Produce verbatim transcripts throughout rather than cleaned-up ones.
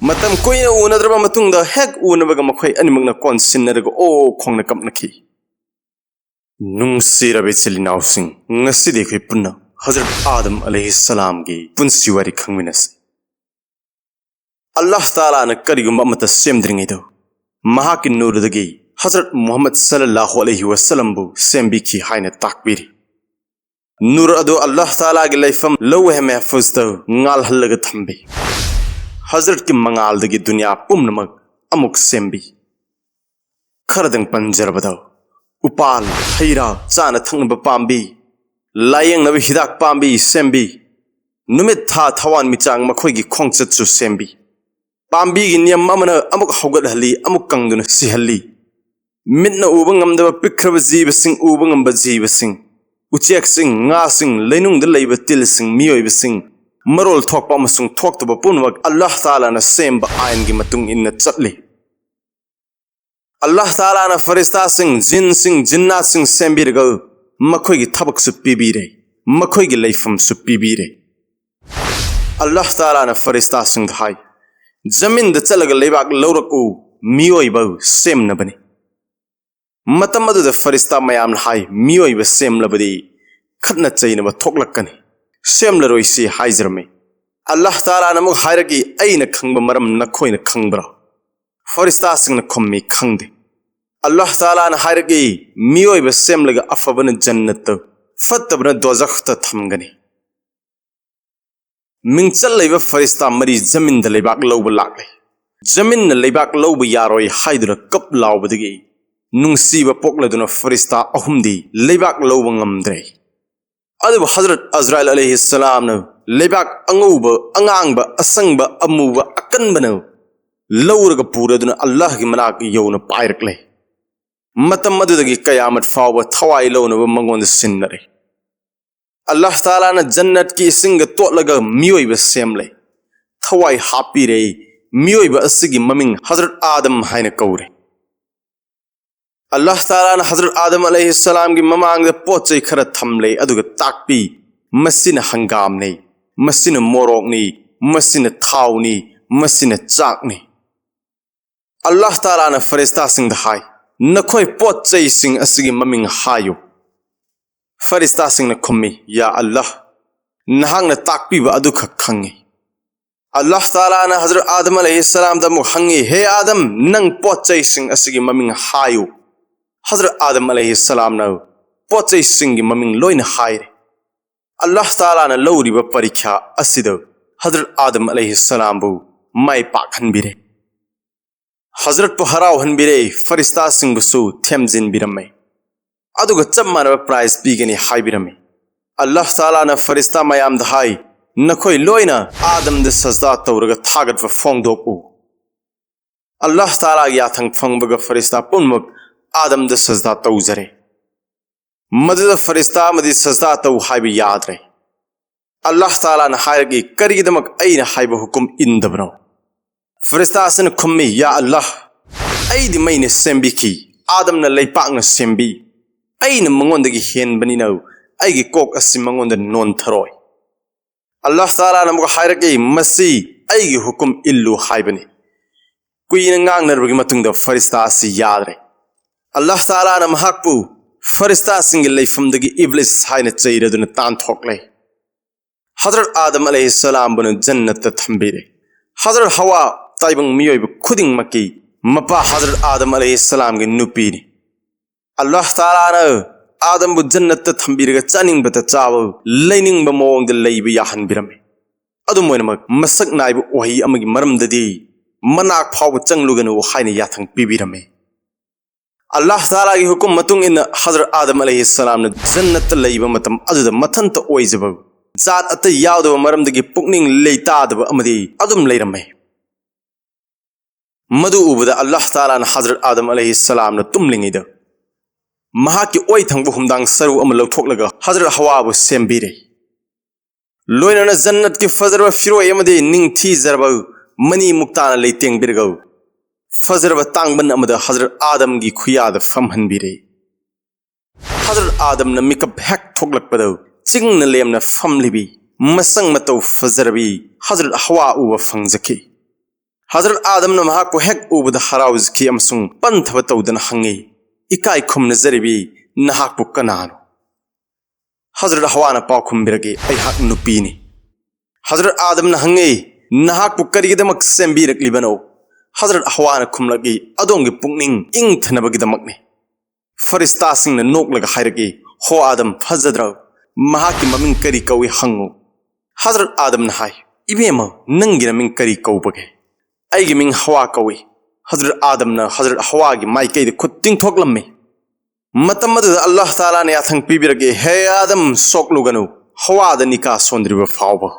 ꯃꯇꯝ ꯀꯨꯏꯅ ꯎꯅꯗ꯭ꯔꯕ ꯃꯇꯨꯡꯗ ꯍꯦꯛ ꯎꯅꯕꯒ ꯃꯈꯣꯏ ꯑꯅꯤꯃꯛꯅ ꯀꯣꯟꯁꯤꯟꯅꯔꯒ ꯑꯣ ꯈꯣꯡꯅ ꯀꯞꯅꯈꯤ꯫ ꯅꯨꯡꯁꯤꯔꯕ ꯏꯆꯤꯜ ꯏꯅꯥꯎꯁꯤꯡ, ꯉꯁꯤꯗꯤ ꯑꯩꯈꯣꯏ ꯄꯨꯟꯅ ꯍꯖꯔꯠ ꯑꯥꯗꯝ ꯑꯂꯩꯍꯤꯁꯁꯂꯥꯝꯒꯤ ꯄꯨꯟꯁꯤ ꯋꯥꯔꯤ ꯈꯪꯃꯤꯟꯅꯁꯤ꯫ ꯑꯜꯂꯥꯍ ꯇꯥꯂꯥꯅ ꯀꯔꯤꯒꯨꯝꯕ ꯑꯃꯠꯇ ꯁꯦꯝꯗ꯭ꯔꯤꯉꯩꯗ ꯃꯍꯥꯛꯀꯤ ꯅꯨꯔꯗꯒꯤ ꯍꯖꯔꯠ ꯃꯨꯍꯝꯃꯗ ꯁꯜꯂꯜꯂꯥꯍꯨ ꯑꯂꯩꯍꯤ ꯋꯁꯜꯂꯝꯕꯨ ꯁꯦꯝꯕꯤꯈꯤ ꯍꯥꯏꯅ ꯇꯥꯛꯄꯤꯔꯤ꯫ ꯅꯨꯔ ꯑꯗꯨ ꯑꯜꯂꯥꯍ ꯇꯥꯂꯥꯒꯤ ꯂꯩꯐꯝ ꯂꯧꯍꯦ ꯃꯍꯐꯨꯖꯇ ꯉꯥꯜꯍꯜꯂꯒ ꯊꯝꯕꯤ꯫ ꯍꯖꯔꯠꯀꯤ ꯃꯉꯥꯜꯗꯒꯤ ꯗꯨꯅꯤꯌꯥ ꯄꯨꯝꯅꯃꯛ ꯑꯃꯨꯛ ꯁꯦꯝꯕꯤ꯫ ꯈꯔꯗꯪ ꯄꯟꯖꯔꯕꯗ, ꯎꯄꯥꯜ, ꯍꯩ ꯔꯥ, ꯆꯥꯅ ꯊꯛꯅꯕ ꯄꯥꯝꯕꯤ, ꯂꯥꯌꯦꯡꯅꯕ ꯍꯤꯗꯥꯛ ꯄꯥꯝꯕꯤ ꯁꯦꯝꯕꯤ꯫ ꯅꯨꯃꯤꯠ, ꯊꯥ, ꯊꯋꯥꯟꯃꯤꯆꯥꯛ ꯃꯈꯣꯏꯒꯤ ꯈꯣꯡꯆꯠꯁꯨ ꯁꯦꯝꯕꯤ꯫ ꯄꯥꯝꯕꯤꯒꯤ ꯅꯤꯌꯝ ꯑꯃꯅ ꯑꯃꯨꯛ ꯍꯧꯒꯠꯍꯜꯂꯤ, ꯑꯃꯨꯛ ꯀꯪꯗꯨꯅ ꯁꯤꯍꯜꯂꯤ꯫ ꯃꯤꯠꯅ ꯎꯕ ꯉꯝꯗꯕ ꯄꯤꯛꯈ꯭ꯔꯕ ꯖꯤꯕꯁꯤꯡ, ꯎꯕ ꯉꯝꯕ ꯖꯤꯕꯁꯤꯡ, ꯎꯆꯦꯛꯁꯤꯡ, ꯉꯥꯁꯤꯡ, ꯂꯩꯅꯨꯡꯗ ꯂꯩꯕ ꯇꯤꯜꯁꯤꯡ, ꯃꯤꯑꯣꯏꯕꯁꯤꯡ, ꯃꯔꯣꯜ ꯊꯣꯛꯄ ꯑꯃꯁꯨꯡ ꯊꯣꯛꯇꯕ ꯄꯨꯝꯅꯃꯛ ꯑꯜꯂꯥꯍ ꯇꯥꯂꯥꯅ ꯁꯦꯝꯕ ꯑꯥꯏꯟꯒꯤ ꯃꯇꯨꯡ ꯏꯟꯅ ꯆꯠꯂꯤ꯫ ꯑꯜꯂꯥꯍ ꯇꯥꯂꯥꯅ ꯐꯔꯤꯁꯇꯥꯁꯤꯡ, ꯖꯤꯟꯁꯤꯡ, ꯖꯤꯟꯅꯥꯠꯁꯤꯡ ꯁꯦꯝꯕꯤꯔꯒ ꯃꯈꯣꯏꯒꯤ ꯊꯕꯛꯁꯨ ꯄꯤꯕꯤꯔꯦ, ꯃꯈꯣꯏꯒꯤ ꯂꯩꯐꯝꯁꯨ ꯄꯤꯕꯤꯔꯦ꯫ ꯑꯜꯂꯥꯍ ꯇꯥꯂꯥꯅ ꯐꯔꯤꯁꯇꯥꯁꯤꯡꯗ ꯍꯥꯏ, "ꯖꯃꯤꯟꯗ ꯆꯠꯂꯒ ꯂꯩꯕꯥꯛ ꯂꯧꯔꯛꯎ, ꯃꯤꯑꯣꯏꯕ ꯁꯦꯝꯅꯕꯅꯤ꯫" ꯃꯇꯝ ꯑꯗꯨꯗ ꯐꯔꯤꯁꯇꯥ ꯃꯌꯥꯝꯅ ꯍꯥꯏ, "ꯃꯤꯑꯣꯏꯕ ꯁꯦꯝꯂꯕꯗꯤ ꯈꯠꯅ ꯆꯩꯅꯕ ꯊꯣꯛꯂꯛꯀꯅꯤ, ꯁꯦꯝꯂꯔꯣꯏꯁꯤ" ꯍꯥꯏꯖꯔꯝꯃꯤ꯫ ꯑꯜꯂꯥꯍ ꯇꯥꯂꯥꯅ ꯑꯃꯨꯛ ꯍꯥꯏꯔꯛꯏ, "ꯑꯩꯅ ꯈꯪꯕ ꯃꯔꯝ ꯅꯈꯣꯏꯅ ꯈꯪꯕ꯭ꯔꯥ?" ꯐꯔꯤꯁꯇꯥꯁꯤꯡꯅ ꯈꯨꯝꯃꯤ, "ꯈꯪꯗꯦ꯫" ꯑꯜꯂꯥꯍ ꯇꯥꯂꯥꯅ ꯍꯥꯏꯔꯛꯏ, "ꯃꯤꯑꯣꯏꯕ ꯁꯦꯝꯂꯒ ꯑꯐꯕꯅ ꯖꯟꯅꯠꯇ, ꯐꯠꯇꯕꯅ ꯗꯣꯖꯈꯇ ꯊꯝꯒꯅꯤ꯫" ꯃꯤꯡꯆꯠ ꯂꯩꯕ ꯐꯔꯤꯁꯇꯥ ꯃꯔꯤ ꯖꯃꯤꯟꯗ ꯂꯩꯕꯥꯛ ꯂꯧꯕ ꯂꯥꯛꯂꯦ꯫ ꯖꯃꯤꯟꯅ ꯂꯩꯕꯥꯛ ꯂꯧꯕ ꯌꯥꯔꯣꯏ ꯍꯥꯏꯗꯨꯅ ꯀꯞ ꯂꯥꯎꯕꯗꯒꯤ ꯅꯨꯡꯁꯤꯕ ꯄꯣꯛꯂꯗꯨꯅ ꯐꯔꯤꯁꯇꯥ ꯑꯍꯨꯝꯗꯤ ꯂꯩꯕꯥꯛ ꯂꯧꯕ ꯉꯝꯗ꯭ꯔꯦ꯫ ꯑꯗꯨꯕꯨ ꯍꯖꯔꯠ ꯑꯖꯔꯥꯏꯜ ꯑꯂꯩꯍꯤꯁꯁꯂꯥꯝꯅ ꯂꯩꯕꯥꯛ ꯑꯉꯧꯕ, ꯑꯉꯥꯡꯕ, ꯑꯁꯪꯕ, ꯑꯃꯨꯕ, ꯑꯀꯟꯕꯅ ꯂꯧꯔꯒ ꯄꯨꯔꯗꯨꯅ ꯑꯜꯂꯥꯍꯒꯤ ꯃꯅꯥꯛ ꯌꯧꯅ ꯄꯥꯏꯔꯛꯂꯦ꯫ ꯃꯇꯝ ꯑꯗꯨꯗꯒꯤ ꯀꯌꯥꯃꯠ ꯐꯥꯎꯕ ꯊꯋꯥꯏ ꯂꯧꯅꯕ ꯃꯉꯣꯟꯗ ꯁꯤꯟꯅꯔꯦ꯫ ꯑꯜꯂꯥꯍ ꯇꯥꯂꯥꯅ ꯖꯟꯅꯠꯀꯤ ꯏꯁꯤꯡꯒ ꯇꯣꯠꯂꯒ ꯃꯤꯑꯣꯏꯕ ꯁꯦꯝꯂꯦ, ꯊꯋꯥꯏ ꯍꯥꯞꯄꯤꯔꯦ꯫ ꯃꯤꯑꯣꯏꯕ ꯑꯁꯤꯒꯤ ꯃꯃꯤꯡ ꯍꯖꯔꯠ ꯑꯥꯗꯝ ꯍꯥꯏꯅ ꯀꯧꯔꯦ꯫ ꯑꯜꯂꯥꯍ ꯇꯥꯂꯥꯅ ꯍꯖꯔꯠ ꯑꯥꯗꯝ ꯑꯂꯩꯍꯤꯁꯁꯂꯥꯝꯒꯤ ꯃꯃꯥꯡꯗ ꯄꯣꯠ ꯆꯩ ꯈꯔ ꯊꯝꯂꯦ, ꯑꯗꯨꯒ ꯇꯥꯛꯄꯤ, "ꯃꯁꯤꯅ ꯍꯪꯒꯥꯝꯅꯤ, ꯃꯁꯤꯅ ꯃꯣꯔꯣꯛꯅꯤ, ꯃꯁꯤꯅ ꯊꯥꯎꯅꯤ, ꯃꯁꯤꯅ ꯆꯥꯛꯅꯤ꯫ ꯑꯜꯂꯥꯍ ꯇꯥꯂꯥꯅ ꯐꯔꯤꯁꯇꯥꯁꯤꯡꯗ ꯍꯥꯏ, "ꯅꯈꯣꯏ ꯄꯣꯠ ꯆꯩꯁꯤꯡ ꯑꯁꯤꯒꯤ ꯃꯃꯤꯡ ꯍꯥꯏꯌꯨ꯫" ꯐꯔꯤꯁꯇꯥꯁꯤꯡꯅ ꯈꯨꯝꯃꯤ, "ꯌꯥ ꯑꯜꯂꯥꯍ, ꯅꯍꯥꯛꯅ ꯇꯥꯛꯄꯤꯕ ꯑꯗꯨꯈꯛ ꯈꯪꯏ꯫" ꯑꯜꯂꯥꯍ ꯇꯥꯂꯥꯅ ꯍꯖꯔꯠ ꯑꯥꯗꯝ ꯑꯂꯩꯍꯤꯁꯁꯂꯥꯝꯗ ꯑꯃꯨꯛ ꯍꯪꯉꯤ, "ꯍꯦ ꯑꯥꯗꯝ, ꯅꯪ ꯄꯣꯠ ꯆꯩꯁꯤꯡ ꯑꯁꯤꯒꯤ ꯃꯃꯤꯡ ꯍꯥꯏꯌꯨ꯫" ꯍꯖꯔꯠ ꯑꯥꯗꯝ ꯑꯂꯩꯍꯤꯁꯁꯂꯥꯝꯅ ꯄꯣꯠ ꯆꯩꯁꯤꯡꯒꯤ ꯃꯃꯤꯡ ꯂꯣꯏꯅ ꯍꯥꯏꯔꯦ꯫ ꯑꯜꯂꯥꯍ ꯇꯥꯂꯥꯅ ꯂꯧꯔꯤꯕ ꯄꯔꯤꯈ꯭ꯌꯥ ꯑꯁꯤꯗ ꯍꯖꯔꯠ ꯑꯥꯗꯝ ꯑꯂꯩꯍꯤꯁꯁꯂꯥꯝꯕꯨ ꯃꯥꯏ ꯄꯥꯛꯍꯟꯕꯤꯔꯦ꯫ ꯍꯖꯔꯠꯄꯨ ꯍꯔꯥꯎꯍꯟꯕꯤꯔꯦ, ꯐꯔꯤꯁꯇꯥꯁꯤꯡꯕꯨꯁꯨ ꯊꯦꯝꯖꯤꯟꯕꯤꯔꯝꯃꯦ꯫ ꯑꯗꯨꯒ ꯆꯞ ꯃꯥꯟꯅꯕ ꯄ꯭ꯔꯥꯏꯖ ꯄꯤꯒꯅꯤ ꯍꯥꯏꯕꯤꯔꯝꯃꯤ꯫ ꯑꯜꯂꯥꯍ ꯇꯥꯂꯥꯅ ꯐꯔꯤꯁꯇꯥ ꯃꯌꯥꯝꯗ ꯍꯥꯏ, "ꯅꯈꯣꯏ ꯂꯣꯏꯅ ꯑꯥꯗꯝꯗ ꯁꯖꯗꯥ ꯇꯧꯔꯒ ꯊꯥꯒꯠꯄ ꯐꯣꯡꯗꯣꯛꯎ꯫" ꯑꯜꯂꯥꯍ ꯇꯥꯂꯥꯒꯤ ꯌꯥꯊꯪ ꯐꯪꯕꯒ ꯐꯔꯤꯁꯇꯥ ꯄꯨꯝꯅꯃꯛ ꯑꯥꯗꯝꯗ ꯁꯖꯗꯥ ꯇꯧꯖꯔꯦ꯫ ꯃꯗꯨꯗ ꯐꯔꯤꯁꯇꯥ ꯑꯃꯗꯤ ꯁꯖꯗꯥ ꯇꯧ ꯍꯥꯏꯕ ꯌꯥꯗ꯭ꯔꯦ꯫ ꯑꯜꯂꯥꯍ ꯇꯥꯂꯥꯅ ꯍꯥꯏꯔꯛꯏ, "ꯀꯔꯤꯒꯤꯗꯃꯛ ꯑꯩꯅ ꯍꯥꯏꯕ ꯍꯨꯀꯨꯝ ꯏꯟꯗꯕꯅꯣ?" ꯐꯔꯤꯁꯇꯥ ꯑꯁꯤꯅ ꯈꯨꯝꯃꯤ, "ꯌꯥ ꯑꯜꯂꯥꯍ, ꯑꯩꯗꯤ ꯃꯩꯅ ꯁꯦꯝꯕꯤꯈꯤ, ꯑꯥꯗꯝꯅ ꯂꯩꯄꯥꯛꯅ ꯁꯦꯝꯕꯤ꯫ ꯑꯩꯅ ꯃꯉꯣꯟꯗꯒꯤ ꯍꯦꯟꯕꯅꯤꯅ ꯑꯩꯒꯤ ꯀꯣꯛ ꯑꯁꯤ ꯃꯉꯣꯟꯗ ꯅꯣꯟꯊꯔꯣꯏ꯫" ꯑꯜꯂꯥꯍ ꯇꯥꯂꯥꯅ ꯑꯃꯨꯛ ꯍꯥꯏꯔꯛꯏ, "ꯃꯁꯤ ꯑꯩꯒꯤ ꯍꯨꯀꯨꯝ ꯏꯜꯂꯨ ꯍꯥꯏꯕꯅꯤ꯫" ꯀꯨꯏꯅ ꯉꯥꯡꯅꯔꯕꯒꯤ ꯃꯇꯨꯡꯗ ꯐꯔꯤꯁꯇꯥ ꯑꯁꯤ ꯌꯥꯗ꯭ꯔꯦ꯫ ꯑꯜꯂꯥꯍ ꯇꯥꯂꯥꯅ ꯃꯍꯥꯛꯄꯨ ꯐꯔꯤꯁꯇꯥꯁꯤꯡꯒꯤ ꯂꯩꯐꯝꯗꯒꯤ ꯏꯕ꯭ꯂꯤꯁ ꯍꯥꯏꯅ ꯆꯩꯔꯗꯨꯅ ꯇꯥꯟꯊꯣꯛꯂꯦ꯫ ꯍꯖꯔꯠ ꯑꯥꯗꯝ ꯑꯂꯩꯍꯤꯁꯁꯂꯥꯝꯕꯨꯅ ꯖꯟꯅꯠꯇ ꯊꯝꯕꯤꯔꯦ꯫ ꯍꯖꯔꯠ ꯍꯋꯥ ꯇꯥꯏꯕꯪ ꯃꯤꯑꯣꯏꯕ ꯈꯨꯗꯤꯡꯃꯛꯀꯤ ꯃꯄꯥ ꯍꯖꯔꯠ ꯑꯥꯗꯝ ꯑꯂꯩꯍꯤꯁꯁꯂꯥꯝꯒꯤ ꯅꯨꯄꯤꯅꯤ꯫ ꯑꯜꯂꯥꯍ ꯇꯥꯂꯥꯅ ꯑꯥꯗꯝꯕꯨ ꯖꯟꯅꯠꯇ ꯊꯝꯕꯤꯔꯒ ꯆꯥꯅꯤꯡꯕꯇ ꯆꯥꯕ, ꯂꯩꯅꯤꯡꯕ ꯃꯑꯣꯡꯗ ꯂꯩꯕ ꯌꯥꯍꯟꯕꯤꯔꯝꯃꯤ꯫ ꯑꯗꯨꯝ ꯑꯣꯏꯅꯃꯛ, ꯃꯁꯛ ꯅꯥꯏꯕ ꯎꯍꯩ ꯑꯃꯒꯤ ꯃꯔꯝꯗꯗꯤ ꯃꯅꯥꯛ ꯐꯥꯎꯕ ꯆꯪꯂꯨꯒꯅꯨ ꯍꯥꯏꯅ ꯌꯥꯊꯪ ꯄꯤꯕꯤꯔꯝꯃꯤ꯫ ꯑꯜꯂꯥꯍ ꯇꯥꯂꯥꯒꯤ ꯍꯨꯀꯨꯝ ꯃꯇꯨꯡ ꯏꯟꯅ ꯍꯖꯔꯠ ꯑꯥꯗꯝ ꯑꯂꯩꯍꯤꯁꯁꯂꯥꯝꯅ ꯖꯟꯅꯠꯇ ꯂꯩꯕ ꯃꯇꯝ ꯑꯗꯨꯗ ꯃꯊꯟꯇ ꯑꯣꯏꯖꯕ, ꯖꯥꯠ ꯑꯇꯩ ꯌꯥꯎꯗꯕ ꯃꯔꯝꯗꯒꯤ ꯄꯨꯛꯅꯤꯡ ꯂꯩꯇꯥꯗꯕ ꯑꯃꯗꯤ ꯑꯗꯨꯝ ꯂꯩꯔꯝꯃꯤ꯫ ꯃꯗꯨ ꯎꯕꯗ ꯑꯜꯂꯥꯍ ꯇꯥꯂꯥꯅ ꯍꯖꯔꯠ ꯑꯥꯗꯝ ꯑꯂꯩꯍꯤꯁꯁꯂꯥꯝꯅ ꯇꯨꯝꯂꯤꯉꯩꯗ ꯃꯍꯥꯛꯀꯤ ꯑꯣꯏ ꯊꯪꯕ ꯍꯨꯝꯗꯥꯡ ꯁꯔꯨ ꯑꯃ ꯂꯧꯊꯣꯛꯂꯒ ꯍꯖꯔꯠ ꯍꯋꯥꯕꯨ ꯁꯦꯝꯕꯤꯔꯦ꯫ ꯂꯣꯏꯅꯅ ꯖꯟꯅꯠꯀꯤ ꯐꯖꯔꯕ ꯐꯤꯔꯣꯏ ꯑꯃꯗꯤ ꯅꯤꯡꯊꯤꯖꯔꯕ ꯃꯅꯤ ꯃꯨꯛꯇꯥꯅ ꯂꯩꯇꯦꯡꯕꯤꯔꯒ ꯐꯖꯔꯕ ꯇꯥꯡꯕꯟ ꯑꯃꯗ ꯍꯖꯔꯠ ꯑꯥꯗꯝꯒꯤ ꯈꯨꯌꯥꯗ ꯐꯝꯍꯟꯕꯤꯔꯦ꯫ ꯍꯖꯔꯠ ꯑꯥꯗꯝꯅ ꯃꯤꯀꯞ ꯍꯦꯛ ꯊꯣꯛꯂꯛꯄꯗ ꯆꯤꯡꯅ ꯂꯦꯝꯅ ꯐꯝꯂꯤꯕꯤ, ꯃꯁꯪ ꯃꯇꯧ ꯐꯖꯔꯕꯤ ꯍꯖꯔꯠ ꯍꯋꯥ ꯎꯕ ꯐꯪꯖꯈꯤ꯫ ꯍꯖꯔꯠ ꯑꯥꯗꯝꯅ ꯃꯍꯥꯛꯄꯨ ꯍꯦꯛ ꯎꯕꯗ ꯍꯔꯥꯎꯖꯈꯤ ꯑꯃꯁꯨꯡ ꯄꯟꯊꯕ ꯇꯧꯗꯅ ꯍꯪꯉꯤ, "ꯏꯀꯥꯏ ꯈꯨꯝꯅꯖꯔꯤꯕꯤ ꯅꯍꯥꯛꯄꯨ ꯀꯅꯥꯅꯣ?" ꯍꯖꯔꯠ ꯍꯋꯥꯅ ꯄꯥꯎ ꯈꯨꯝꯕꯤꯔꯛꯏ, "ꯑꯩꯍꯥꯛ ꯅꯨꯄꯤꯅꯤ"꯫ ꯍꯖꯔꯠ ꯑꯥꯗꯝꯅ ꯍꯪꯉꯤ, "ꯅꯍꯥꯛꯄꯨ ꯀꯔꯤꯒꯤꯗꯃꯛ ꯁꯦꯝꯕꯤꯔꯛꯂꯤꯕꯅꯣ?" ꯍꯖꯔꯠ ꯍꯋꯥꯅ ꯈꯨꯝꯂꯛꯏ, "ꯑꯗꯣꯝꯒꯤ ꯄꯨꯛꯅꯤꯡ ꯏꯪꯊꯅꯕꯒꯤꯗꯃꯛꯅꯤ"꯫ ꯐꯔꯤꯁꯇꯥꯁꯤꯡꯅ ꯅꯣꯛꯂꯒ ꯍꯥꯏꯔꯛꯏ, "ꯍꯣ ꯑꯥꯗꯝ, ꯐꯖꯗ꯭ꯔꯣ? ꯃꯍꯥꯛꯀꯤ ꯃꯃꯤꯡ ꯀꯔꯤ ꯀꯧꯏ ꯍꯪꯉꯨ"꯫ ꯍꯖꯔꯠ ꯑꯥꯗꯝꯅ ꯍꯥꯏ, "ꯏꯕꯦꯝꯃ, ꯅꯪꯒꯤ ꯅꯃꯤꯡ ꯀꯔꯤ ꯀꯧꯕꯒꯦ? ꯑꯩꯒꯤ ꯃꯤꯡ ꯍꯋꯥ ꯀꯧꯏ"꯫ ꯍꯖꯔꯠ ꯑꯥꯗꯝꯅ ꯍꯖꯔꯠ ꯍꯋꯥꯒꯤ ꯃꯥꯏꯀꯩꯗ ꯈꯨꯠ ꯇꯤꯡꯊꯣꯛꯂꯝꯃꯤ꯫ ꯃꯇꯝ ꯑꯗꯨꯗ ꯑꯜꯂꯥꯍ ꯇꯥꯂꯥꯅ ꯌꯥꯊꯪ ꯄꯤꯕꯤꯔꯛꯏ, "ꯍꯦ ꯑꯥꯗꯝ, ꯁꯣꯛꯂꯨꯒꯅꯨ, ꯍꯋꯥꯗ ꯅꯤꯀꯥ ꯁꯣꯟꯗ꯭ꯔꯤꯕ ꯐꯥꯎꯕ"꯫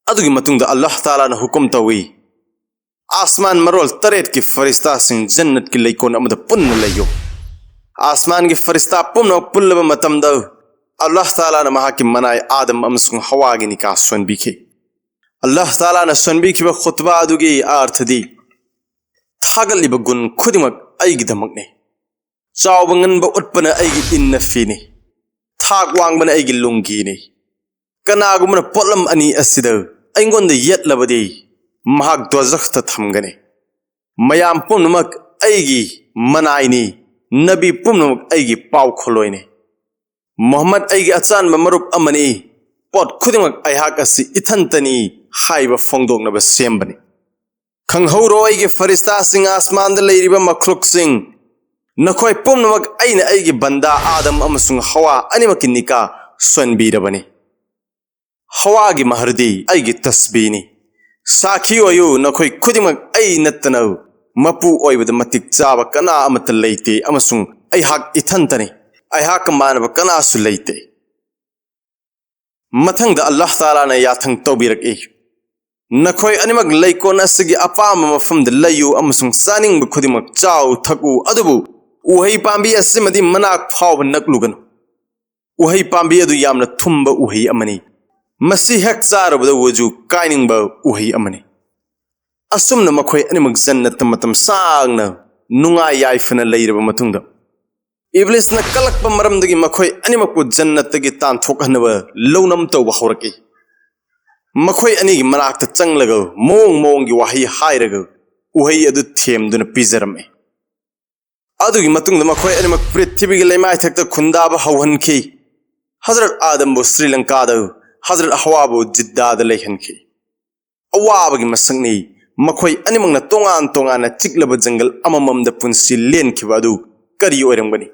ꯑꯗꯨꯒꯤ ꯃꯇꯨꯡꯗ ꯑꯜꯂꯥꯍ ꯇꯥꯂꯥꯅ ꯍꯨꯀꯨꯝ ꯇꯧꯏ, "ꯑꯥꯁꯃꯥꯟ ꯃꯔꯣꯜ ꯇꯔꯦꯠꯀꯤ ꯐꯔꯤꯁꯇꯥꯁꯤꯡ ꯖꯟꯅꯠꯀꯤ ꯂꯩꯀꯣꯜ ꯑꯃꯗ ꯄꯨꯟꯅ ꯂꯩꯌꯨ"꯫ ꯑꯥꯁꯃꯥꯟꯒꯤ ꯐꯔꯤꯁꯇꯥ ꯄꯨꯝꯅꯃꯛ ꯄꯨꯜꯂꯕ ꯃꯇꯝꯗ ꯑꯜꯂꯥꯍ ꯇꯥꯂꯥꯅ ꯃꯍꯥꯛꯀꯤ ꯃꯅꯥꯏ ꯑꯥꯗꯝ ꯑꯃꯁꯨꯡ ꯍꯋꯥꯒꯤ ꯅꯤꯀꯥ ꯁꯣꯟꯕꯤꯈꯤ꯫ ꯑꯜꯂꯥꯍ ꯇꯥꯂꯥꯅ ꯁꯣꯟꯕꯤꯈꯤꯕ ꯈꯨꯠꯕꯥ ꯑꯗꯨꯒꯤ ꯑꯥꯔꯊꯗꯤ, "ꯊꯥꯒꯠꯂꯤꯕ ꯒꯨꯟ ꯈꯨꯗꯤꯡꯃꯛ ꯑꯩꯒꯤꯗꯃꯛꯅꯤ꯫ ꯆꯥꯎꯕ ꯉꯟꯕ ꯎꯠꯄꯅ ꯑꯩꯒꯤ ꯏꯟꯅ ꯐꯤꯅꯤ꯫ ꯊꯥꯛ ꯋꯥꯡꯕꯅ ꯑꯩꯒꯤ ꯂꯨꯡꯒꯤꯅꯤ꯫ ꯀꯅꯥꯒꯨꯝꯕꯅ ꯄꯣꯠꯂꯝ ꯑꯅꯤ ꯑꯁꯤꯗ ꯑꯩꯉꯣꯟꯗ ꯌꯦꯠꯂꯕꯗꯤ, ꯃꯍꯥꯛ ꯗꯣꯖꯈꯇ ꯊꯝꯒꯅꯤ꯫ ꯃꯌꯥꯝ ꯄꯨꯝꯅꯃꯛ ꯑꯩꯒꯤ ꯃꯅꯥꯏꯅꯤ꯫ ꯅꯕꯤ ꯄꯨꯝꯅꯃꯛ ꯑꯩꯒꯤ ꯄꯥꯎ ꯈꯣꯜꯂꯣꯏꯅꯤ꯫ ꯃꯨꯍꯝꯃꯗ ꯑꯩꯒꯤ ꯑꯆꯥꯟꯕ ꯃꯔꯨꯞ ꯑꯃꯅꯤ꯫ ꯄꯣꯠ ꯈꯨꯗꯤꯡꯃꯛ ꯑꯩꯍꯥꯛ ꯑꯁꯤ ꯏꯊꯟꯇꯅꯤ" ꯍꯥꯏꯕ ꯐꯣꯡꯗꯣꯛꯅꯕ ꯁꯦꯝꯕꯅꯤ꯫ "ꯈꯪꯍꯧꯔꯣ, ꯑꯩꯒꯤ ꯐꯔꯤꯁꯇꯥꯁꯤꯡ, ꯑꯥꯁꯃꯥꯟꯗ ꯂꯩꯔꯤꯕ ꯃꯈ꯭ꯂꯨꯛꯁꯤꯡ, ꯅꯈꯣꯏ ꯄꯨꯝꯅꯃꯛ ꯑꯩꯅ ꯑꯩꯒꯤ ꯕꯟꯗꯥ ꯑꯥꯗꯝ ꯑꯃꯁꯨꯡ ꯍꯋꯥ ꯑꯅꯤꯃꯛꯀꯤ ꯅꯤꯀꯥ ꯁꯣꯟꯕꯤꯔꯕꯅꯤ꯫ ꯍꯋꯥꯒꯤ ꯃꯍꯔꯗꯤ ꯑꯩꯒꯤ ꯇꯁꯕꯤꯅꯤ꯫ ꯁꯥꯈꯤ ꯑꯣꯏꯌꯨ, ꯅꯈꯣꯏ ꯈꯨꯗꯤꯡꯃꯛ ꯑꯩ ꯅꯠꯇꯅ ꯃꯄꯨ ꯑꯣꯏꯕꯗ ꯃꯇꯤꯛ ꯆꯥꯕ ꯀꯅꯥ ꯑꯃꯠꯇ ꯂꯩꯇꯦ ꯑꯃꯁꯨꯡ ꯑꯩꯍꯥꯛ ꯏꯊꯟꯇꯅꯤ꯫ ꯑꯩꯍꯥꯛꯀ ꯃꯥꯟꯅꯕ ꯀꯅꯥꯁꯨ ꯂꯩꯇꯦ"꯫ ꯃꯊꯪꯗ ꯑꯜꯂꯥꯍ ꯇꯥꯂꯥꯅ ꯌꯥꯊꯪ ꯇꯧꯕꯤꯔꯛꯏ, "ꯅꯈꯣꯏ ꯑꯅꯤꯃꯛ ꯂꯩꯀꯣꯜ ꯑꯁꯤꯒꯤ ꯑꯄꯥꯝꯕ ꯃꯐꯝꯗ ꯂꯩꯌꯨ ꯑꯃꯁꯨꯡ ꯆꯥꯅꯤꯡꯕ ꯈꯨꯗꯤꯡꯃꯛ ꯆꯥꯎ ꯊꯛꯎ, ꯑꯗꯨꯕꯨ ꯎꯍꯩ ꯄꯥꯝꯕꯤ ꯑꯁꯤꯃꯗꯤ ꯃꯅꯥꯛ ꯐꯥꯎꯕ ꯅꯛꯂꯨꯒꯅꯨ꯫ ꯎꯍꯩ ꯄꯥꯝꯕꯤ ꯑꯗꯨ ꯌꯥꯝꯅ ꯊꯨꯝꯕ ꯎꯍꯩ ꯑꯃꯅꯤ꯫ ꯃꯁꯤ ꯍꯦꯛ ꯆꯥꯔꯨꯕꯗ ꯋꯖꯨ ꯀꯥꯏꯅꯤꯡꯕ ꯎꯍꯩ ꯑꯃꯅꯤ"꯫ ꯑꯁꯨꯝꯅ ꯃꯈꯣꯏ ꯑꯅꯤꯃꯛ ꯖꯟꯅꯠꯇ ꯃꯇꯝ ꯁꯥꯡꯅ ꯅꯨꯡꯉꯥꯏ ꯌꯥꯏꯐꯅ ꯂꯩꯔꯕ ꯃꯇꯨꯡꯗ, ꯏꯕ꯭ꯂꯤꯁꯅ ꯀꯜꯂꯛꯄ ꯃꯔꯝꯗꯒꯤ ꯃꯈꯣꯏ ꯑꯅꯤꯃꯛꯄꯨ ꯖꯟꯅꯠꯇꯒꯤ ꯇꯥꯟꯊꯣꯛꯍꯟꯅꯕ ꯂꯧꯅꯝ ꯇꯧꯕ ꯍꯧꯔꯛꯏ꯫ ꯃꯈꯣꯏ ꯑꯅꯤꯒꯤ ꯃꯅꯥꯛꯇ ꯆꯪꯂꯒ ꯃꯑꯣꯡ ꯃꯑꯣꯡꯒꯤ ꯋꯥꯍꯩ ꯍꯥꯏꯔꯒ ꯎꯍꯩ ꯑꯗꯨ ꯊꯦꯝꯗꯨꯅ ꯄꯤꯖꯔꯝꯃꯤ꯫ ꯑꯗꯨꯒꯤ ꯃꯇꯨꯡꯗ ꯃꯈꯣꯏ ꯑꯅꯤꯃꯛ ꯄ꯭ꯔꯤꯊꯤꯕꯤꯒꯤ ꯂꯩꯃꯥꯏꯊꯛꯇ ꯈꯨꯟꯗꯥꯕ ꯍꯧꯍꯟꯈꯤ꯫ ꯍꯖꯔꯠ ꯑꯥꯗꯝꯕꯨ ꯁ꯭ꯔꯤ ꯂꯪꯀꯥꯗ, ꯍꯖꯔꯠ ꯍꯋꯥꯕꯨ ꯖꯤꯗꯥꯗ ꯂꯩꯍꯟꯈꯤ꯫ ꯑꯋꯥꯕꯒꯤ ꯃꯁꯛꯅꯤ꯫ ꯃꯈꯣꯏ ꯑꯅꯤꯃꯛꯅ ꯇꯣꯉꯥꯟ ꯇꯣꯉꯥꯟꯅ ꯆꯤꯛꯂꯕ ꯖꯪꯒꯜ ꯑꯃꯃꯝꯗ ꯄꯨꯟꯁꯤ ꯂꯦꯟꯈꯤꯕ ꯑꯗꯨ ꯀꯔꯤ ꯑꯣꯏꯔꯝꯒꯅꯤ?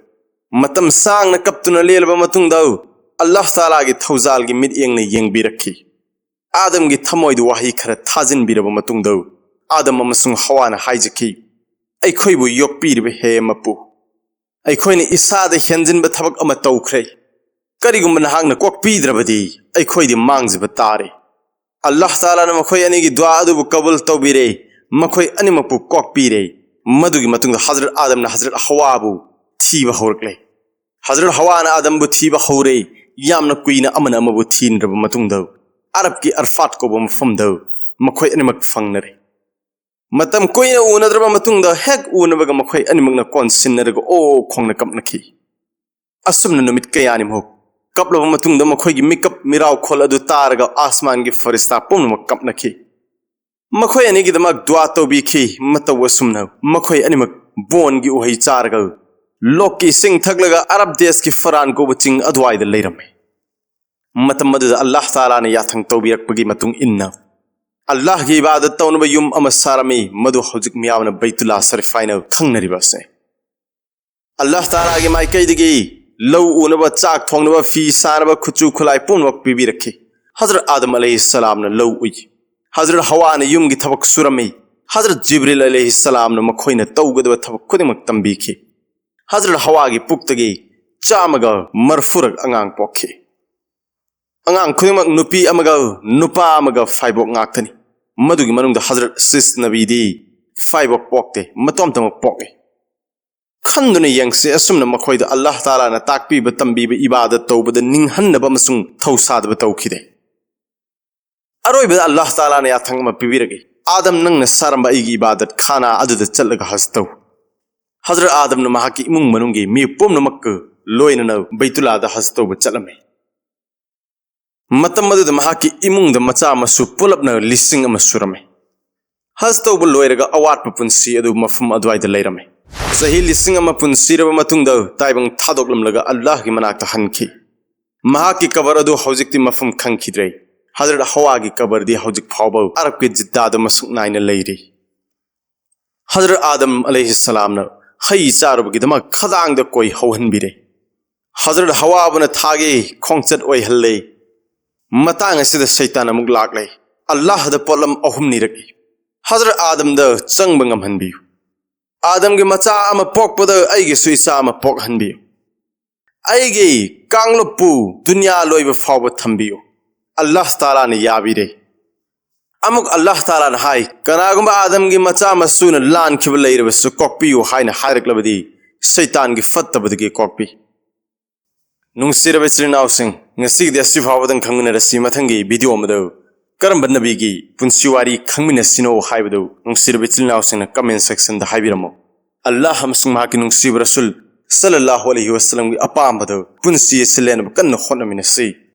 ꯃꯇꯝ ꯁꯥꯡꯅ ꯀꯞꯇꯨꯅ ꯂꯦꯜꯂꯕ ꯃꯇꯨꯡꯗ ꯑꯜꯂꯥꯍ ꯇꯥꯂꯥꯒꯤ ꯊꯧꯖꯥꯜꯒꯤ ꯃꯤꯠꯌꯦꯡꯅ ꯌꯦꯡꯕꯤꯔꯛꯈꯤ꯫ ꯑꯥꯗꯝꯒꯤ ꯊꯃꯣꯏꯗ ꯋꯥꯍꯩ ꯈꯔ ꯊꯥꯖꯤꯟꯕꯤꯔꯕ ꯃꯇꯨꯡꯗ ꯑꯥꯗꯝ ꯑꯃꯁꯨꯡ ꯍꯋꯥꯅ ꯍꯥꯏꯖꯈꯤ, "ꯑꯩꯈꯣꯏꯕꯨ ꯌꯣꯛꯄꯤꯔꯤꯕ ꯍꯦ ꯃꯄꯨ, ꯑꯩꯈꯣꯏꯅ ꯏꯁꯥꯗ ꯍꯦꯟꯖꯤꯟꯕ ꯊꯕꯛ ꯑꯃ ꯇꯧꯈ꯭ꯔꯦ꯫ ꯀꯔꯤꯒꯨꯝꯕ ꯅꯍꯥꯛꯅ ꯀꯣꯛꯄꯤꯗ꯭ꯔꯕꯗꯤ ꯑꯩꯈꯣꯏꯗꯤ ꯃꯥꯡꯖꯕ ꯇꯥꯔꯦ꯫" ꯑꯜꯂꯥꯍ ꯇꯥꯂꯥꯅ ꯃꯈꯣꯏ ꯑꯅꯤꯒꯤ ꯗꯨꯋꯥ ꯑꯗꯨꯕꯨ ꯀꯕꯨꯜ ꯇꯧꯕꯤꯔꯦ꯫ ꯃꯈꯣꯏ ꯑꯅꯤꯃꯛꯄꯨ ꯀꯣꯛꯄꯤꯔꯦ꯫ ꯃꯗꯨꯒꯤ ꯃꯇꯨꯡꯗ ꯍꯖꯔꯠ ꯑꯥꯗꯝꯅ ꯍꯖꯔꯠ ꯍꯋꯥꯕꯨ ꯊꯤꯕ ꯍꯧꯔꯛꯂꯦ꯫ ꯍꯖꯔꯠ ꯍꯋꯥꯅ ꯑꯥꯗꯝꯕꯨ ꯊꯤꯕ ꯍꯧꯔꯦ꯫ ꯌꯥꯝꯅ ꯀꯨꯏꯅ ꯑꯃꯅ ꯑꯃꯕꯨ ꯊꯤꯅꯔꯕ ꯃꯇꯨꯡꯗ ꯑꯔꯕꯀꯤ ꯑꯔꯐꯥꯠ ꯀꯧꯕ ꯃꯐꯝꯗ ꯃꯈꯣꯏ ꯑꯅꯤꯃꯛ ꯐꯪꯅꯔꯦ꯫ ꯃꯇꯝ ꯀꯨꯏꯅ ꯎꯅꯗ꯭ꯔꯕ ꯃꯇꯨꯡꯗ ꯍꯦꯛ ꯎꯅꯕꯒ ꯃꯈꯣꯏ ꯑꯅꯤꯃꯛꯅ ꯀꯣꯟꯁꯤꯟꯅꯔꯒ ꯑꯣ ꯈꯣꯡꯅ ꯀꯞꯅꯈꯤ꯫ ꯑꯁꯨꯝꯅ ꯅꯨꯃꯤꯠ ꯀꯌꯥꯅꯤꯃꯨꯛ ꯀꯞꯂꯕ ꯃꯇꯨꯡꯗ ꯃꯈꯣꯏꯒꯤ ꯃꯤꯀꯞ ꯃꯤꯔꯥꯎꯈꯣꯜ ꯑꯗꯨ ꯇꯥꯔꯒ ꯑꯥꯁꯃꯥꯟꯒꯤ ꯐꯔꯤꯁꯇꯥ ꯄꯨꯝꯅꯃꯛ ꯀꯞꯅꯈꯤ꯫ ꯃꯈꯣꯏ ꯑꯅꯤꯒꯤꯗꯃꯛ ꯗꯨꯋꯥ ꯇꯧꯕꯤꯈꯤ꯫ ꯃꯇꯧ ꯑꯁꯨꯝꯅ ꯃꯈꯣꯏ ꯑꯅꯤꯃꯛ ꯕꯣꯟꯒꯤ ꯎꯍꯩ ꯆꯥꯔꯒ ꯂꯣꯛꯀꯤ ꯏꯁꯤꯡ ꯊꯛꯂꯒ ꯑꯔꯕ ꯗꯦꯁꯀꯤ ꯐꯔꯥꯟ ꯀꯧꯕ ꯆꯤꯡ ꯑꯗꯨꯋꯥꯏꯗ ꯂꯩꯔꯝꯃꯤ꯫ ꯃꯇꯝ ꯑꯗꯨꯗ ꯑꯜꯂꯥꯍ ꯇꯥꯂꯥꯅ ꯌꯥꯊꯪ ꯇꯧꯕꯤꯔꯛꯄꯒꯤ ꯃꯇꯨꯡ ꯏꯟꯅ ꯑꯜꯂꯥꯍꯒꯤ ꯏꯕꯥꯗꯠ ꯇꯧꯅꯕ ꯌꯨꯝ ꯑꯃ ꯁꯥꯔꯝꯃꯤ, ꯃꯗꯨ ꯍꯧꯖꯤꯛ ꯃꯤꯌꯥꯝꯅ ꯕꯩꯇꯨꯜꯂꯥ ꯁꯔꯤꯐ ꯍꯥꯏꯅ ꯈꯪꯅꯔꯤꯕ ꯑꯁꯤꯅꯤ꯫ ꯑꯜꯂꯥꯍ ꯇꯥꯂꯥꯒꯤ ꯃꯥꯏꯀꯩꯗꯒꯤ ꯂꯧ ꯎꯅꯕ, ꯆꯥꯛ ꯊꯣꯡꯅꯕ, ꯐꯤ ꯁꯥꯅꯕ, ꯈꯨꯠꯁꯨ ꯈꯨꯠꯂꯥꯏ ꯄꯨꯝꯅꯃꯛ ꯄꯤꯕꯤꯔꯛꯈꯤ꯫ ꯍꯖꯔꯠ ꯑꯥꯗꯝ ꯑꯂꯩꯍꯤ ꯁꯂꯥꯝꯅ ꯂꯧ ꯎꯏ꯫ ꯍꯖꯔꯠ ꯍꯋꯥꯅ ꯌꯨꯝꯒꯤ ꯊꯕꯛ ꯁꯨꯔꯝꯃꯤ꯫ ꯍꯖꯔꯠ ꯖꯤꯕ꯭ꯔꯤꯜ ꯑꯂꯩꯍꯤ ꯁꯂꯥꯝꯅ ꯃꯈꯣꯏꯅ ꯇꯧꯒꯗꯕ ꯊꯕꯛ ꯈꯨꯗꯤꯡꯃꯛ ꯇꯝꯕꯤꯈꯤ꯫ ꯍꯖꯔꯠ ꯍꯋꯥꯒꯤ ꯄꯨꯛꯇꯒꯤ ꯆꯥꯝꯃꯒ ꯃꯔꯐꯨꯔꯛ ꯑꯉꯥꯡ ꯄꯣꯛꯈꯤ꯫ ꯑꯉꯥꯡ ꯈꯨꯗꯤꯡꯃꯛ ꯅꯨꯄꯤ ꯑꯃꯒ ꯅꯨꯄꯥ ꯑꯃꯒ ꯐꯥꯏꯕꯣꯛ ꯉꯥꯛꯇꯅꯤ꯫ ꯃꯗꯨꯒꯤ ꯃꯅꯨꯡꯗ ꯍꯖꯔꯠ ꯁꯤꯁ ꯅꯕꯤꯗꯤ ꯐꯥꯏꯕꯣꯛ ꯄꯣꯛꯇꯦ, ꯃꯇꯣꯝꯇꯃꯛ ꯄꯣꯛꯏ꯫ ꯈꯟꯗꯨꯅ ꯌꯦꯡꯁꯤ, ꯑꯁꯨꯝꯅ ꯃꯈꯣꯏꯗ ꯑꯜꯂꯥꯍ ꯇꯥꯂꯥꯅ ꯇꯥꯛꯄꯤꯕ ꯇꯝꯕꯤꯕ ꯏꯕꯥꯗꯠ ꯇꯧꯕꯗ ꯅꯤꯡꯍꯟꯅꯕ ꯑꯃꯁꯨꯡ ꯊꯧꯁꯥꯗꯕ ꯇꯧꯈꯤꯗꯦ꯫ ꯑꯔꯣꯏꯕꯗ ꯑꯜꯂꯥꯍ ꯇꯥꯂꯥꯅ ꯌꯥꯊꯪ ꯑꯃ ꯄꯤꯕꯤꯔꯛꯏ, "ꯑꯥꯗꯝ, ꯅꯪꯅ ꯁꯥꯔꯝꯕ ꯑꯩꯒꯤ ꯏꯕꯥꯗꯠ ꯈꯥꯅꯥ ꯑꯗꯨꯗ ꯆꯠꯂꯒ ꯍꯖ ꯇꯧ꯫" ꯍꯖꯔꯠ ꯑꯥꯗꯝꯅ ꯃꯍꯥꯛꯀꯤ ꯏꯃꯨꯡ ꯃꯅꯨꯡꯒꯤ ꯃꯤ ꯄꯨꯝꯅꯃꯛꯀ ꯂꯣꯏꯅꯅ ꯕꯩꯇꯨꯜꯂꯥꯗ ꯍꯖ ꯇꯧꯕ ꯆꯠꯂꯝꯃꯤ꯫ ꯃꯇꯝ ꯑꯗꯨꯗ ꯃꯍꯥꯛꯀꯤ ꯏꯃꯨꯡꯗ ꯃꯆꯥ ꯃꯁꯨ ꯄꯨꯂꯞꯅ ꯂꯤꯁꯤꯡ ꯑꯃ ꯁꯨꯔꯝꯃꯤ꯫ ꯍꯖ ꯇꯧꯕ ꯂꯣꯏꯔꯒ ꯑꯋꯥꯠꯄ ꯄꯨꯟꯁꯤ ꯑꯗꯨ ꯃꯐꯝ ꯑꯗꯨꯋꯥꯏꯗ ꯂꯩꯔꯝꯃꯤ꯫ ꯆꯍꯤ ꯂꯤꯁꯤꯡ ꯑꯃ ꯄꯨꯟꯁꯤꯔꯕ ꯃꯇꯨꯡꯗ ꯇꯥꯏꯕꯪ ꯊꯥꯗꯣꯛꯂꯝꯂꯒ ꯑꯜꯂꯥꯍꯒꯤ ꯃꯅꯥꯛꯇ ꯍꯟꯈꯤ꯫ ꯃꯍꯥꯛꯀꯤ ꯀꯕꯔ ꯑꯗꯨ ꯍꯧꯖꯤꯛꯇꯤ ꯃꯐꯝ ꯈꯪꯈꯤꯗ꯭ꯔꯦ꯫ ꯍꯖꯔꯠ ꯍꯋꯥꯒꯤ ꯀꯕꯔꯗꯤ ꯍꯧꯖꯤꯛ ꯐꯥꯎꯕ ꯑꯔꯕꯀꯤ ꯖꯤꯗꯥꯗ ꯃꯁꯛ ꯅꯥꯏꯅ ꯂꯩꯔꯤ꯫ ꯍꯖꯔꯠ ꯑꯥꯗꯝ ꯑꯂꯩꯍꯤꯁꯁꯂꯥꯝꯅ ꯍꯩ ꯆꯥꯔꯨꯕꯒꯤꯗꯃꯛ ꯈꯗꯥꯡꯗ ꯀꯣꯏ ꯍꯧꯍꯟꯕꯤꯔꯦ꯫ ꯍꯖꯔꯠ ꯍꯋꯥꯕꯨꯅ ꯊꯥꯒꯤ ꯈꯣꯡꯆꯠ ꯑꯣꯏꯍꯜꯂꯦ꯫ ꯃꯇꯥꯡ ꯑꯁꯤꯗ ꯁꯩꯇꯥꯟ ꯑꯃꯨꯛ ꯂꯥꯛꯂꯦ꯫ ꯑꯜꯂꯥꯍꯗ ꯄꯣꯠꯂꯝ ꯑꯍꯨꯝ ꯅꯤꯔꯛꯏ꯫ ꯍꯖꯔꯠ ꯑꯥꯗꯝꯗ ꯆꯪꯕ ꯉꯝꯍꯟꯕꯤꯌꯨ꯫ ꯑꯥꯗꯝꯒꯤ ꯃꯆꯥ ꯑꯃ ꯄꯣꯛꯄꯗ ꯑꯩꯒꯤꯁꯨ ꯏꯆꯥ ꯑꯃ ꯄꯣꯛꯍꯟꯕꯤꯌꯨ꯫ ꯑꯩꯒꯤ ꯀꯥꯡꯂꯨꯞꯄꯨ ꯗꯨꯅꯤꯌꯥ ꯂꯣꯏꯕ ꯐꯥꯎꯕ ꯊꯝꯕꯤꯌꯨ꯫ ꯑꯜꯂꯥꯍ ꯇꯥꯂꯥꯅ ꯌꯥꯕꯤꯔꯦ꯫ ꯑꯃꯨꯛ ꯑꯜꯂꯥꯍ ꯇꯥꯂꯥꯅ ꯍꯥꯏ, "ꯀꯅꯥꯒꯨꯝꯕ ꯑꯥꯗꯝꯒꯤ ꯃꯆꯥ ꯃꯁꯨꯅ ꯂꯥꯟꯈꯤꯕ ꯂꯩꯔꯕꯁꯨ ꯀꯣꯛꯄꯤꯌꯨ" ꯍꯥꯏꯅ ꯍꯥꯏꯔꯛꯂꯕꯗꯤ ꯁꯩꯇꯥꯟꯒꯤ ꯐꯠꯇꯕꯗꯒꯤ ꯀꯣꯛꯄꯤ꯫ ꯅꯨꯡꯁꯤꯔꯕ ꯏꯆꯤꯜ ꯏꯅꯥꯎꯁꯤꯡ, ꯉꯁꯤꯒꯤꯗꯤ ꯑꯁꯤ ꯐꯥꯎꯕꯗꯪ ꯈꯪꯃꯤꯟꯅꯔꯁꯤ꯫ ꯃꯊꯪꯒꯤ ꯚꯤꯗꯤꯑꯣ ꯑꯃꯗ ꯀꯔꯝꯕ ꯅꯕꯤꯒꯤ ꯄꯨꯟꯁꯤ ꯋꯥꯔꯤ ꯈꯪꯃꯤꯟꯅꯁꯤꯅꯣ ꯍꯥꯏꯕꯗꯨ ꯅꯨꯡꯁꯤꯔꯕ ꯏꯆꯤꯜ ꯏꯅꯥꯎꯁꯤꯡꯅ ꯀꯃꯦꯟ ꯁꯦꯛꯁꯟꯗ ꯍꯥꯏꯕꯤꯔꯝꯃꯨ꯫ ꯑꯜꯂꯥꯍ ꯑꯃꯁꯨꯡ ꯃꯍꯥꯛꯀꯤ ꯅꯨꯡꯁꯤꯕ ꯔꯁꯨꯜ ꯁꯜꯂꯜꯂꯥꯍꯨ ꯑꯂꯩꯍꯤ ꯋꯁꯜꯂꯝꯒꯤ ꯑꯄꯥꯝꯕꯗ ꯄꯨꯟꯁꯤ ꯑꯁꯤ ꯂꯦꯟꯅꯕ ꯀꯟꯅ ꯍꯣꯠꯅꯃꯤꯟꯅꯁꯤ꯫